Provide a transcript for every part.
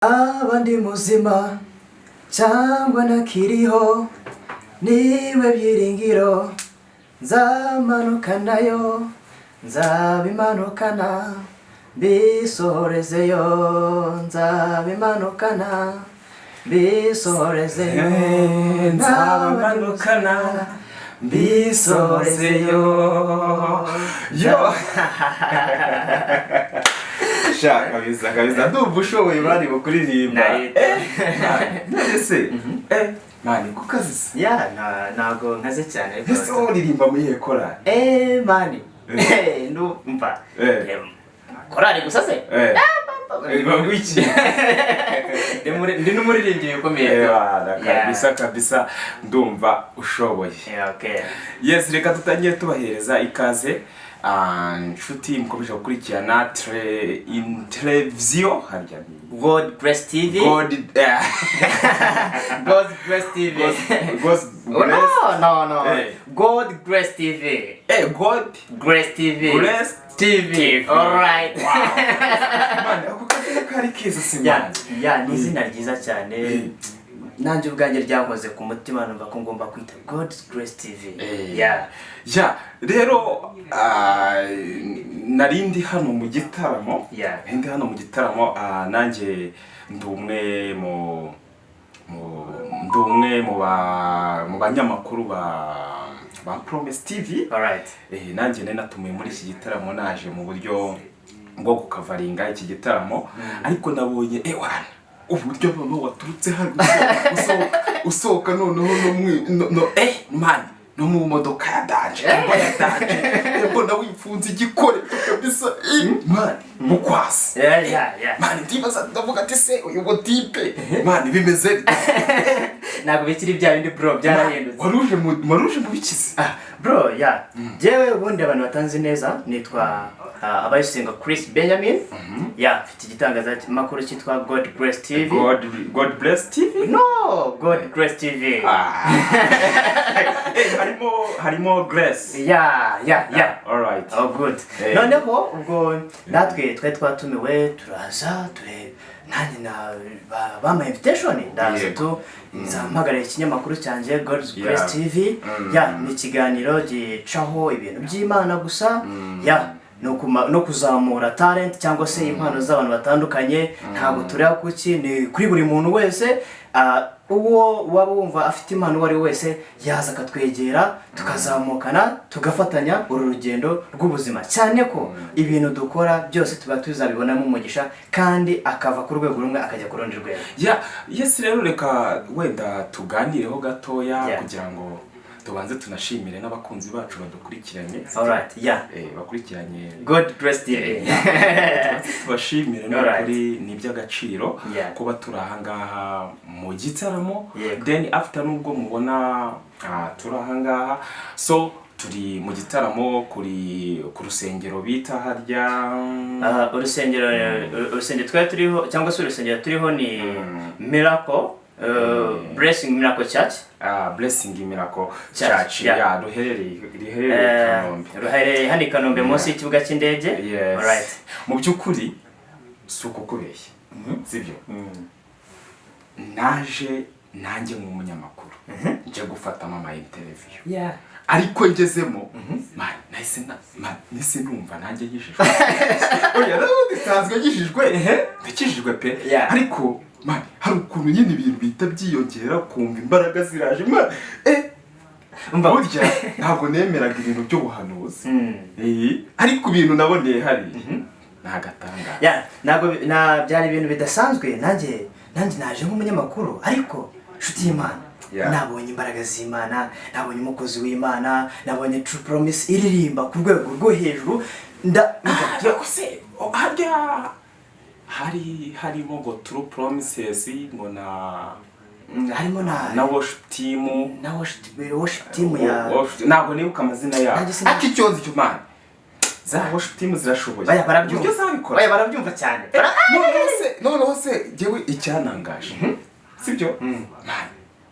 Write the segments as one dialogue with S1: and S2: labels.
S1: Aba ndi muzima cyangwa ntakiriho, niwe byiringiro nzamanukanayo, nzabimanukana mbisohorezeyo, nzabimanukana mbisohorezeyo.
S2: Nzabamanukana mbisohozeyo. Yo sha, kabisa kabisa, ndumva ushoboye bari kuririmba. None se, man, ku kazi se?
S1: Yeah, ntabwo nkaze cyane, ariko
S2: Ese wowe uririmba muri iyihe korali?
S1: Man, ndumva korali gusa se?
S2: Wiki?
S1: Ndi n'umuririmbyi ukomeye.
S2: Bana, kabisa kabisa, ndumva ushoboye.
S1: Yeah, okay.
S2: Yes, reka tutangire tubahereza ikaze, nshuti mukomeje gukurikirana televiziyo harya ni
S1: God Grace TV.
S2: God
S1: God Grace TV.
S2: God.
S1: Oh, no, no, no. God Grace TV.
S2: God
S1: Grace TV.
S2: Grace
S1: TV.
S2: TV.
S1: All right.
S2: Wow. Man, ako kazina kari keza si?
S1: Yeah,
S2: Man.
S1: Yeah, ni izina ryiza cyane. Nanjye ubwanjye ryankoze ku mutima, numva ko ngomba kwita God Grace TV. Yeah.
S2: Yeah, rero nari ndi hano mu gitaramo. Nari ndi hano mu gitaramo, nanjye ndi umwe mu banyamakuru ba Promise TV.
S1: All right.
S2: Nanjye nari natumiwe muri iki gitaramo, naje mu buryo bwo gukavaringa iki gitaramo, ariko nabonye, ewana, uburyo noneho waturutse hano usohoka noneho no mwi- no, no man, no mu modoka ya danger, mbona ya danger, mbona wifunze igikoresho kabisa, man, mukwasi. Man, ndibaza, ndavuga ati: "Se uyu mutipe, man, bimeze bite?"
S1: Ntabwo bikiri bya bindi, bro, byarahindutse.
S2: Waruje mu bikizi?
S1: Ah, bro, yeah, jewe ubundi abantu batanzi neza nitwa Abayisenga Chris Benjamin. Yeah, mfite igitangazamakuru cyitwa God Grace TV.
S2: God Bless TV?
S1: No, God Grace TV.
S2: Ah. Harimo Grace.
S1: Yeah.
S2: Alright.
S1: Oh, good. Noneho ubwo natwe twari twatumiwe, turaza ture nanjye na bampaye invitation, ndaza. Tu nzampagarara ikinyamakuru cyanjye God's Grace TV. Yeah, ni ikiganiro gicaho ibintu by'Imana gusa. Yeah, no kuzamura talent cyangwa se impano z'abantu batandukanye. Ntabwo tureba kuki, ni kuri buri muntu wese. Uwo waba wumva afite impano uwo ari we wese yaza akatwegera, tukazamukana, tugafatanya uru rugendo rw'ubuzima, cyane ko ibintu dukora byose tuba tuzabibonamo umugisha, kandi akava ku rwego rumwe akajya ku rundi rwego.
S2: Yeah, yes, rero reka wenda tuganireho gatoya kugira ngo tubanze tunashimire n'abakunzi bacu badukurikiranye.
S1: Alright, yeah.
S2: Bakurikiranye
S1: God Grace TV.
S2: Tubanze tubashimire.
S1: Alright.
S2: N'ukuri ni iby'agaciro kuba turi ahangaha mu gitaramo. Then after, nubwo mubona turi ahangaha, so turi mu gitaramo ku rusengero bita harya?
S1: Urusengero twari turiho cyangwa se urusengero turiho ni Miracle Blessing Miracle Church.
S2: Blessing Miracle
S1: Church,
S2: Church.
S1: Yeah.
S2: Yeah, riherereye i Kanombe.
S1: Ruherereye hano i Kanombe munsi y'ikibuga cy'indege.
S2: Yes.
S1: Alright.
S2: Mu by'ukuri si ukukubeshya, sibyo, naje nanjye nk'umunyamakuru nje gufatamo ama interview, ariko ngezemo, man, nahise numva nanjye nkijijwe. Oya, n'ubundi nsanzwe nkijijwe, ndakijijwe pe. Ariko man, hari ukuntu nyine ibintu bihita byiyongera, ukumva imbaraga ziraje, man.
S1: Umva.
S2: Burya ntabwo nemeraga ibintu by'ubuhanuzi. Ariko ibintu naboneye hariya ni agatangaza.
S1: Yeah, ntabwo byari ibintu bidasanzwe. Nanjye naje nk'umunyamakuru, ariko inshuti y'Imana, nabonye imbaraga z'Imana, nabonye umukozi w'Imana, nabonye True Promise iririmba ku rwego rwo hejuru, nda
S2: Ariko se, oh, harya hari harimo ngo True Promises, ngo na
S1: Harimo na
S2: na worship team.
S1: Na worship team ya
S2: Ntabwo nibuka amazina yabo.
S1: Nanjye
S2: Ariko icyo nzi cyo, man, za worship team zirashoboye.
S1: Baya barabyumva.
S2: Uburyo zabikora.
S1: Baya barabyumva cyane.
S2: Noneho se jyewe icyanangaje, sibyo, man,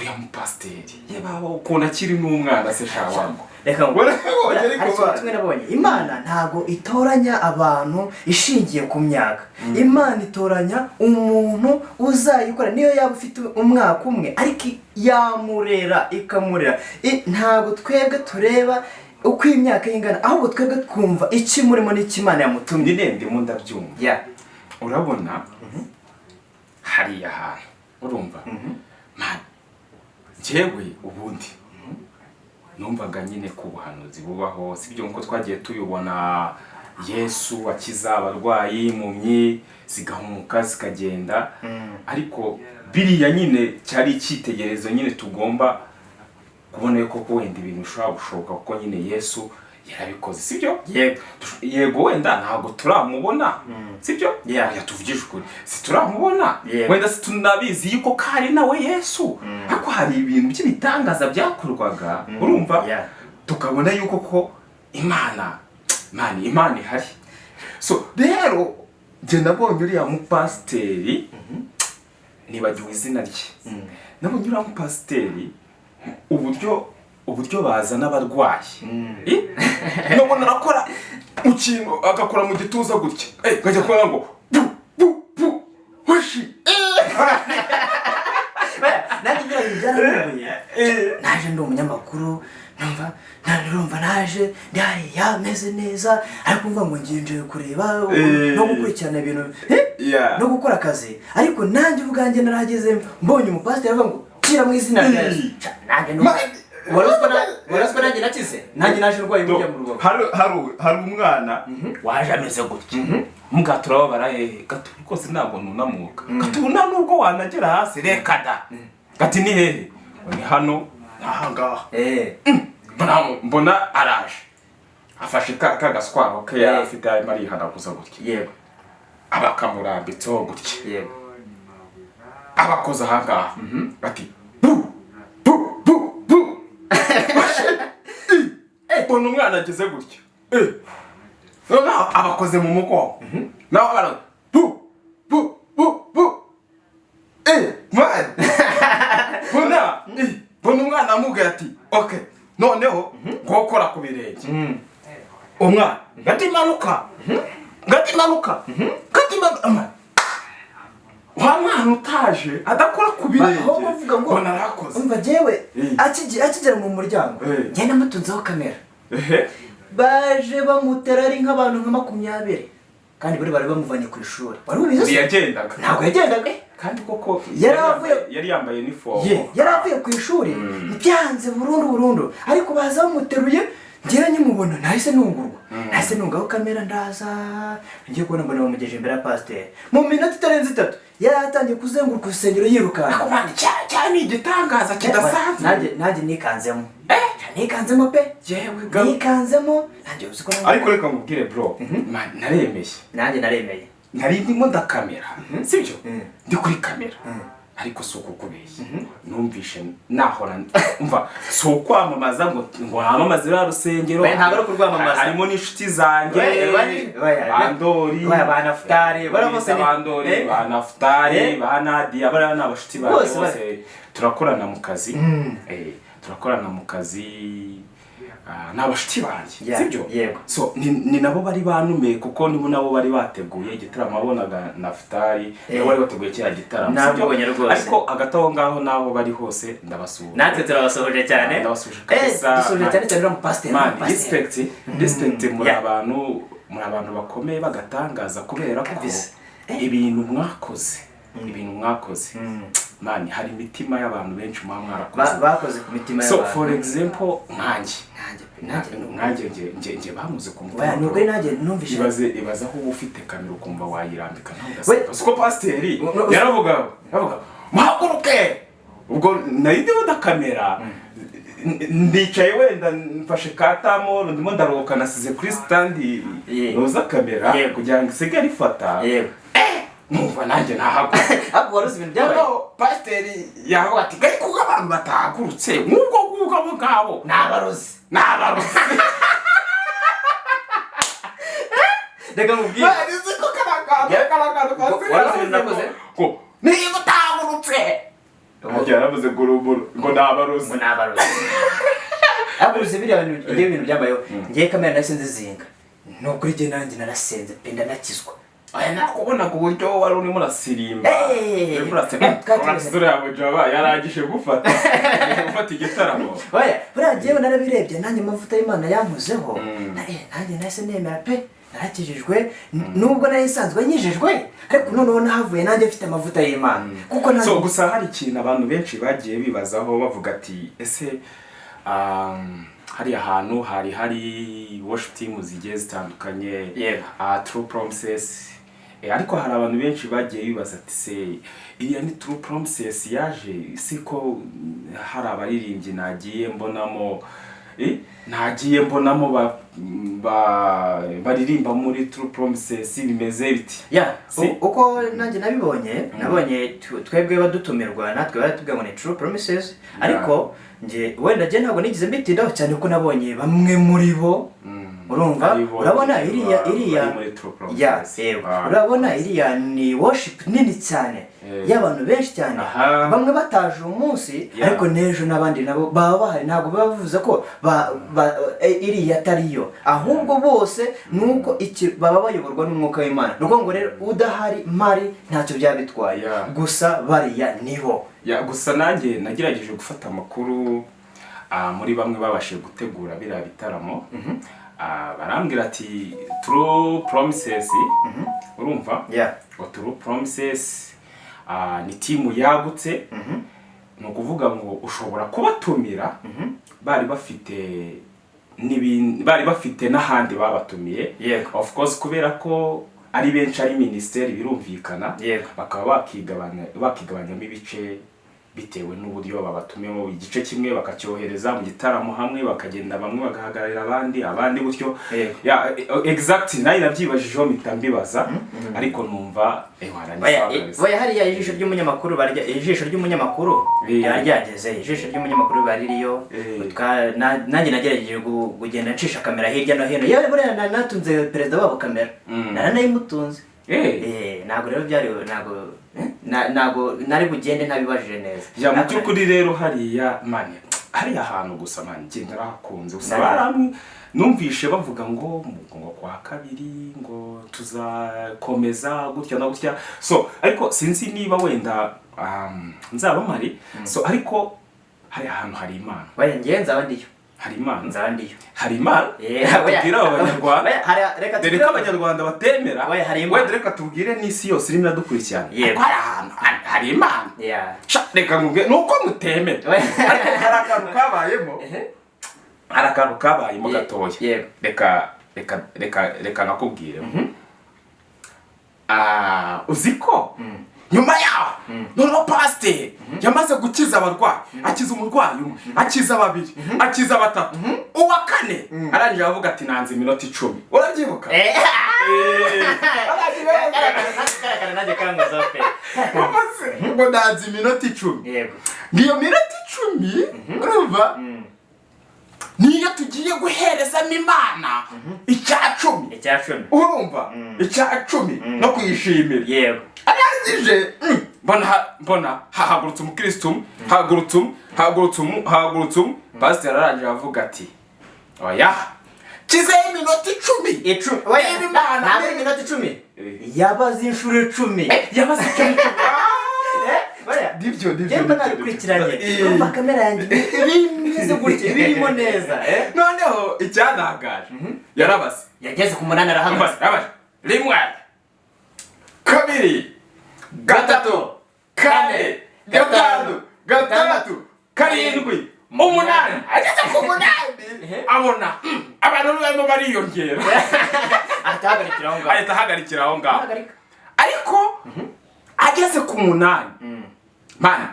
S2: Uriya mupasiteri, yebaba, ukuntu akiri n'umwana se sha wangu.
S1: Reka ngo
S2: Warabibonye ariko
S1: hari ikintu
S2: bana.
S1: kimwe nabonye: Imana ntabwo itoranya abantu ishingiye ku myaka. Imana itoranya umuntu uzayikora, niyo yaba ufite umwaka umwe, ariko yamurera, ikamurera. Ntabwo twebwe tureba uko imyaka ye ingana, ahubwo twebwe twumva icyo imurimo n'icyo Imana yamutumye.
S2: Nyine ndimo ndabyumva. Urabona hariya hantu, urumva man, njyewe ubundi numvaga nyine ko ubuhanuzi bubaho, sibyo? Nkuko twagiye tubibona, Yesu akiza abarwayi, impumyi zigahumuka zikagenda, ariko biriya nyine cyari icyitegererezo nyine tugomba kubona yuko ko wenda ibintu bishobora gushoboka, kuko nyine Yesu yarabikoze, sibyo?
S1: Yego.
S2: Yego, wenda ntabwo turamubona, sibyo?
S1: Yeah.
S2: Oya, tuvugishe ukuri, si turamubona. Wenda si tunabizi yuko kari nawe Yesu, ariko hari ibintu by'ibitangaza byakorwaga, urumva, tukabona yuko ko Imana ihari. So rero njye nabonye uriya mupasiteri, nibagiwe izina rye, nabonye uriya mupasiteri uburyo bazana abarwayi. Nabona arakora mu kintu, agakora mu gituza gutya, nkajya kubona ngo bu bu bu hoshi.
S1: Nanjye biriya bintu byarantunguye. Naje ndi umunyamakuru, numva urumva naje ndi hariya meze neza, ariko mvuga ngo ngiye kureba no gukurikirana ibintu, no gukora akazi. Ariko nanjye ubwanjye narahageze, mbonye umupasiteri avuga ngo "Kira mu izina rya Yesu." Nanjye wari uzi ko nanjye nakize? Nanjye naje ndwaye burya mu rubavu.
S2: Hari umwana waje ameze gutya, mbwa turababara hehe? Gati rwose ntabwo nunamuka, gati ubu nta nubwo wanagera hasi, reka da. Gati ni hehe? Ngo ni hano ahangaha. Mbona araje afashe ka gaswaro ke yari afite, arimo arihanaguza gutya, aba akamurambitseho gutya, abakoze ahangaha, ati bu bu bu bu. Mbona umwana ageze gutya. Noneho abakoze mu mugongo nawe bara bu bu bu bu. Man, mbona umwana amubwiye ati "Okay, noneho ngokora ku birenge." Umwana ngati manuka, ngati manuka, ngati manuka. Wa mwana utaje adakora ku birenge,
S1: Aho bavuga ngo
S2: mbona arakoze.
S1: Umva, jyewe akigera mu muryango, njye namutunzeho kamera. Baje bamutera ari nk'abantu nka 20, kandi bari bamuvanye ku ishuri. Wari ubizi se?
S2: Ntiyagendaga.
S1: Ntabwo yagendaga.
S2: Kandi koko yari yambaye uniform.
S1: Ye, yari avuye ku ishuri, byanze burundu burundu, ariko baza bamuteruye. Njyewe nkimubona nahise nungurwa, nahise nungaho kamera, ndaza ngiye kubona mbona bamugejeje imbere ya pasiteri. Mu minota itarenze 3 yari atangiye kuzenguruka urusengero yirukanka.
S2: Ariko man, cya ni igitangaza kidasanzwe.
S1: Nanjye nikanzemo, nikanzemo pe.
S2: Yewe ga.
S1: Nikanzemo nanjye, uzi ko nanjye
S2: Ariko reka nkubwire bro, man, naremeye.
S1: Nanjye naremeye.
S2: Nari ndimo ndakamera, sibyo? Ndi kuri kamera, ariko si ukukubeshya, numvishe nahora umva si ukwamamaza ngo wamamaze ruriya rusengero.
S1: Oya, ntabwo ari ukurwamamaza.
S2: Harimo n'inshuti zanjye.
S1: Oya, oya, oya.
S2: Bandori.
S1: Oya, ba Nafutali, bariya bose
S2: Bandori, ba Nafutali, ba Nadia, bariya ni abashuti banjye.
S1: Bose.
S2: Bose turakorana mu kazi. Turakorana mu kazi. Ni abashuti banjye, sibyo?
S1: Yego.
S2: So ni nabo bari banumiye, kuko nibo nabo bari bateguye igitaramo. Wabonaga Nafutali nibo bari bateguye kiriya gitaramo, sibyo?
S1: Nabibonye rwose.
S2: Ariko hagati aho ngaho n'aho bari hose ndabasuhuje.
S1: Natwe turabasuhuje cyane.
S2: Ndabasuhuje kabisa.
S1: Dusuhuje cyane cyane uriya mupasiteri.
S2: Man,
S1: Umupasiteri.
S2: respect, respect. Muri abantu, muri abantu bakomeye bagatangaza, kubera ko
S1: Kabisa.
S2: ibintu mwakoze, man, hari imitima y'abantu benshi muba mwarakoze.
S1: Bakoze ku mitima
S2: So
S1: y'abantu.
S2: for example, nkanjye
S1: Nanjye nanjye
S2: nkanjye nge bamuze ku mutima.
S1: Oya, ni ukuri nanjye numvise.
S2: Ibaze aho uba ufite kamera ukumva wayirambika nawe ugaseka. Siko pasiteri yaravuga "Muhaguruke", ubwo nari ndimo ndakamera, ndicaye wenda mfashe ka tamoro, ndimo ndaruhuka, nasize kuri stand noza kamera kugira ngo isigare ifata. Numva nanjye nahaguruka.
S1: Ahubwo wari uzi ibintu byabaye?
S2: Noneho pasiteri yavuga ati "Ariko ubwo abantu batahagurutse nk'ubwo ngubwo, abo ngabo
S1: Ni abarozi."
S2: Ni abarozi.
S1: Reka nkubwire.
S2: Barizi ko karakantu
S1: Wari uzi ibintu nakoze?
S2: Ngo niba utahagurutse Harya yaravuze ngo urumuri, ngo ni abarozi.
S1: Ngo ni abarozi. Ariko uzi biriya bintu, ibyo bintu byambayeho, ngiye kamera nahise nzizinga. Ni ukuri njye nanjye narasenze pe, ndanakizwa.
S2: Aya, nakubonaga uburyo wari urimo urasirimba. Urimo urasimba. Urasura yawe jaba yarangije gufata igitaramo.
S1: Oya, buriya njyewe narabirebye nanjye, amavuta y'Imana yankozeho. Nanjye nahise nemera pe, narakijijwe. Nubwo nari nsanzwe nkijijwe, ariko noneho nahavuye nanjye mfite amavuta y'Imana kuko nanjye
S2: So gusa hari ikintu abantu benshi bagiye bibazaho, bavuga ati: "Ese hariya hantu hari worship team zigiye zitandukanye?" True Promises. Ariko hari abantu benshi bagiye bibaza ati: "Se iriya ni True Promises yaje? Si ko hari abaririmbyi nagiye mbonamo, baririmba muri True Promises, bimeze biti?"
S1: Ya.
S2: Si?
S1: Uko nanjye nabibonye, nabonye twebwe badutumirwa, natwe baratubwira ngo ni True Promises, ariko njye wenda njye ntabwo nigeze mbitindaho cyane kuko nabonye bamwe muri bo, urumva,
S2: Ari bo
S1: urabona iriya iriya
S2: bari muri True Promises.
S1: Ya, yego. Urabona iriya ni worship nini cyane y'abantu benshi cyane. Bamwe bataje uwo munsi, ariko n'ejo n'abandi nabo baba bahari. Ntabwo baba bavuze ko iriya atariyo, ahubwo bose ni uko iki baba bayoborwa n'umwuka w'Imana. Ni ukuvuga ngo rero udahari mari ntacyo byaba bitwaye. Gusa bariya nibo.
S2: Ya, gusa nanjye nagerageje gufata amakuru muri bamwe babashije gutegura biriya bitaramo. Barambwira ati True Promises, urumva, ngo True Promises ni team yagutse. Ni ukuvuga ngo ushobora kubatumira bari bafite bari bafite n'ahandi babatumiye. Of course, kubera ko ari benshi, ari minisiteri, birumvikana, bakaba bakigabanyamo ibice bitewe n'uburyo babatumiyemo. Igice kimwe bakacyohereza mu gitaramo hamwe, bakagenda bamwe bagahagararira abandi, abandi gutyo. Ya, exact, nawe nabyibajijeho, mpita mbibaza, ariko numva
S1: Oya, oya, hariya ijisho ry'umunyamakuru barya, ijisho ry'umunyamakuru ryari ryageze, ijisho ry'umunyamakuru riba ririyo. Nanjye nagerageje kugenda ncisha kamera hirya no hino. Yewe, buriya natunze perezida wabo kamera, naranayimutunze. Ntabwo rero byari, ntabwo ntabwo nari bugende ntabibajije neza.
S2: Ya, mu by'ukuri rero hariya man, hariya hantu gusa man, njye narahakunze gusa. Baramwe numvishe bavuga ngo kwa kabiri ngo tuzakomeza gutya na gutya. So ariko sinzi niba wenda nzaba mpari. So ariko hariya hantu hari Imana.
S1: Oya, njyewe nzaba ndiyo.
S2: Hari Imana.
S1: Nzaba ndiyo.
S2: Hari Imana.
S1: Oya.
S2: Tubwire abo banyarwanda.
S1: Oya, reka
S2: dore ko abanyarwanda batemera.
S1: Oya, hari Imana.
S2: Wenda reka tubwire n'isi yose irimo iradukurikirana.
S1: Yego.
S2: Ariko hari ahantu hari Imana. Sha, reka nkubwire, ni uko mutemera,
S1: Oya.
S2: ariko hari akantu kabayemo, hari akantu kabayemo gatoya. Reka nakubwire. Uzi ko nyuma yaho noneho pasiteri yamaze gukiza abarwayi, akiza umurwayi umwe, akiza babiri, akiza batatu, uwa kane arangije aravuga ati: "Nanze iminota 10." Urabyibuka? Arangije aravuga-
S1: Nanjye kankozeho pe.
S2: Ngo nanze iminota 10. Ngiyo minota 10, urumva, niyo tugiye guherezamo Imana icya cumi.
S1: Icya cumi.
S2: Urumva, icya cumi no kuyishimira. Arangije mbona hahagurutse umukristo umwe, hahagurutse umwe, hahagurutse umwe, hahagurutse umwe. Pasiteri arangije avuga ati: "Oya, kizeho iminota 10."
S1: 10. Oya,
S2: Niba Imana-
S1: ntabwo ari iminota 10, yabaze inshuro 10.
S2: Yabaze 10.
S1: Oya.
S2: Nibyo.
S1: Njyewe mba nabikurikiranye. Urumva kamera yanjye ibimeze gutya, ibirimo neza, eh?
S2: Noneho icyantangaje, yarabaze.
S1: Yageze ku munani arahagaze.
S2: Yarabaze rimwe, kabiri, gatatu, kane, gatanu, gatandatu, karindwi, umunani. Ageze ku munani abona abantu barimo bariyongera.
S1: Ahita ahagarikira aho ngaho.
S2: Ahita ahagarikira aho ngaho.
S1: Ahagarika.
S2: Ariko ageze ku munani, man,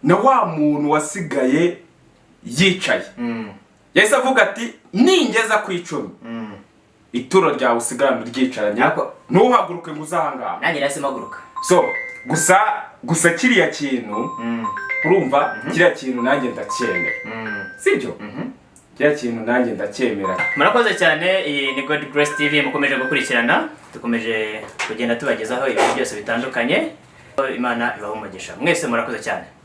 S2: na wa muntu wasigaye yicaye yahise avuga ati: "Ningeza ku 10, ituro ryawe usigarane uryicaranye, ntuhaguruke ngo uze ahangaha."
S1: Nanjye nahise mpaguruka.
S2: So gusa kiriya kintu, urumva, kiriya kintu nanjye ndacyemera, sibyo? Kiriya kintu nanjye ndacyemera.
S1: Murakoze cyane. Iyi ni God Grace TV mukomeje gukurikirana, dukomeje kugenda tubagezaho ibintu byose bitandukanye. Imana ibahe umugisha mwese, murakoze cyane.